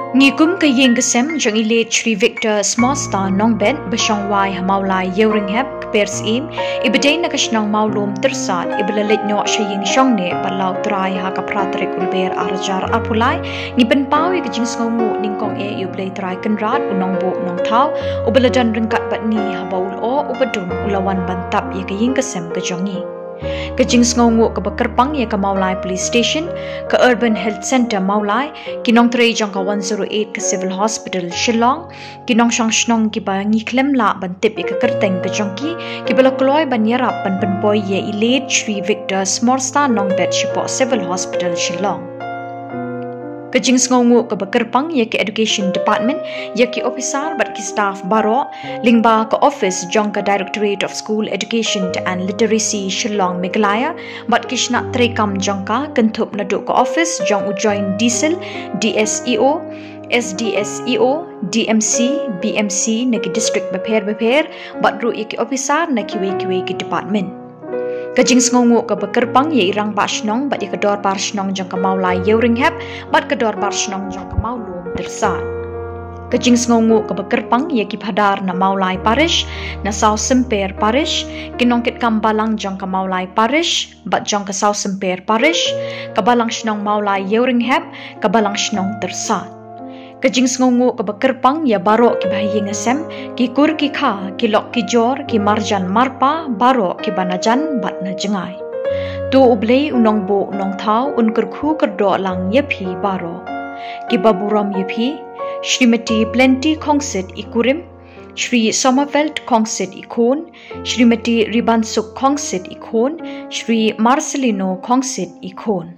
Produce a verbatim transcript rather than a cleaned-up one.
Ngi kum ka ïing ka sem jong i late Shri Victor Smostar Nongbet ba shong wai ha Mawlai Ïewrynghep, Kper Syiem, iba dei na ka shnong Mawlum Tyrsad, iba la leit noh sha ïing shong neh bad la u trai ha ka phra tarik u Lber ar hajar arphew lai, ngi pynpaw ïa ka jingsngewnguh nyngkong eh ïa u Blei Trai Kynrad, u Nongbuh Nongthaw, uba la don ryngkat bad ngi haba u lyoh uba dum u la wan ban tap ïa ka ïing ka sem ka jong ngi. Ka jingsngewnguh kaba kyrpang ïa ka Mawlai Police Station, ka Urban Health Centre Mawlai, ki nongtrei jong ka one zero eight ka Civil Hospital Shillong, ki nongshong shnong kiba ngi khlem lah ban tip ïa ka kyrteng ka jong ki, kiba la kloi ban ïarap ban pynpoi ïa i late Shri Victor Smostar Nongbet shapoh Civil Hospital Shillong. Ka jingsngewnguh kaba kyrpang ïa ka Education Department, ïa ki officer bad ki staff baroh, lyngba ka office jong ka Directorate of School Education and Literacy Shillong Meghalaya, bad ki shnat treikam jong ka, kynthup naduh ka office jong u Joint D SEL, D SEO, SDSEO, DMC, BMC na ki district bapher bapher, bad ruh ïa ki officer na kiwei kiwei ki department. Ka jingsngewnguh kaba kyrpang ïa i rangbah shnong bad ïa ka dorbar shnong jong ka Mawlai Ïewrynghep bad ka dorbar shnong jong ka Mawlum Tyrsad. Ka jingsngewnguh kaba kyrpang ïa ki phadar na Mawlai Parish, na Sawsymper Parish, ki nongkitkam balang jong ka Mawlai Parish bad jong ka Sawsymper Parish, ka balang shnong Mawlai Ïewrynghep, ka balang shnong Tyrsad. Ka jingsngewnguh kaba kyrpang ïa baroh kiba ha ïing ha sem, ki kur ki kha, ki lok ki jor, ki marjan marpa, baroh kiba na jan bad na jngai. To u Blei u Nongbuh Nongthaw un kyrkhu kyrdoh lang ïa phi baroh. Kiba burom ïa phi, Shrimati Plenty Khongsit i kurim, Shri Sommerfeld Khongsit i khun, Shrimati Ribansuk Khongsit i khun, Shri Marcelino Khongsit i khun.